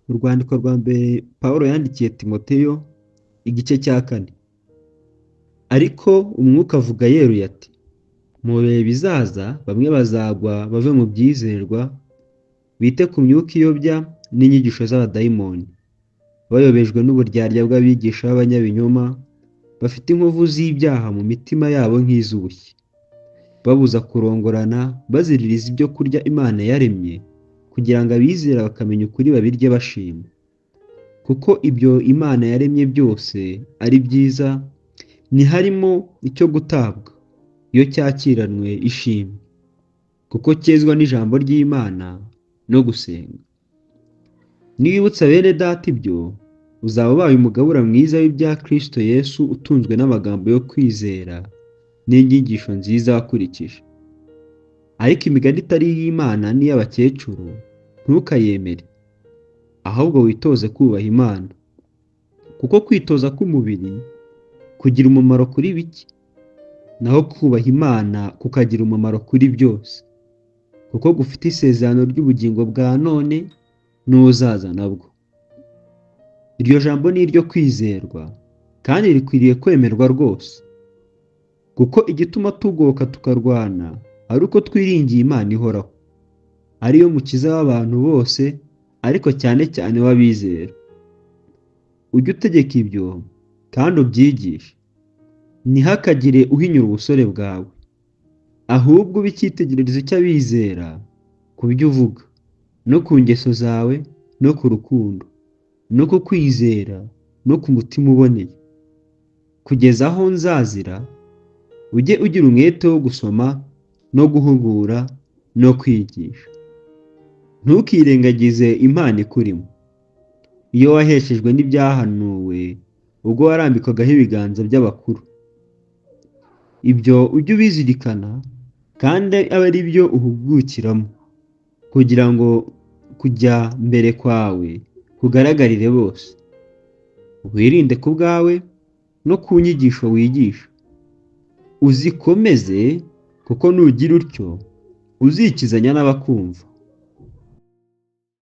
Urwandiko rwa mbere Pawulo yandikiye Timoteyo, igice cya 4. Ariko Umwuka avuga yeruye ati: mu bihe bizaza bamwe bazagwa bave mu byizerwa, bite ku myuka iyobya n'inyigisho z'abadayimoni, bayobejwe n'uburyarya bw'abigisha b'abanyabinyoma, bafite inkovu z'ibyaha mu mitima yabo nk'iz'ubushye, babuza kurongorana, baziririza ibyo kurya Imana yaremye, kugira ngo abizera bakamenya ukuri babirye bashima. Kuko ibyo Imana yaremye byose ari byiza, ntiharimo icyo gutabwa iyo cyakiranwe ishimwe, kuko cyezwa n'ijambo ry'Imana no gusenga. Niwibutsa bene data ibyo, uzaba ubaye umugabura mwiza w'ibya Kristo Yesu, utunzwe n'amagambo yo kwizera n'inyigisho nziza wakurikije. Ariko imigani itari iy'Imana n'iy'abakecuru ntukayemere, ahubwo witoze kubaha Imana. Kuko kwitoza k'umubiri kugira umumaro kuri bike, naho kubaha Imana kukagira umumaro kuri byose, kuko gufite isezerano ry'ubugingo bwa none n'uzaza nabwo. Iryo jambo ni iryo kwizerwa kandi rikwiriye kwemerwa rwose, kuko igituma tugoka tukarwana ari uko twiringiye Imana ihoraho, ariyo mukiza w'abantu bose, ariko cyane cyane w'abizera. Ujye utegeka ibyo kandi ubyigishe. Ntihakagire uhinyura ubusore bwawe, ahubwo ube icyitegererezo cy'abizera ku byo uvuga, no ku ngeso zawe, no ku rukundo, no ku kwizera, no ku mutima uboneye. Kugeza aho nzazira, ujye ugira umwete wo gusoma no guhugura no kwigisha. Ntukirengagize impano ikurimo, iyo waheshejwe n'ibyahanuwe ubwo warambikwagaho ibiganza by'abakuru. Ibyo ujye ubizirikana kandi abe ari byo uhugukiramo, kugira ngo kujya mbere kwawe kugaragarire bose. Wirinde ku bwawe no ku nyigisho wigisha, uzikomeze, kuko nugira utyo uzikizanya n'abakumva.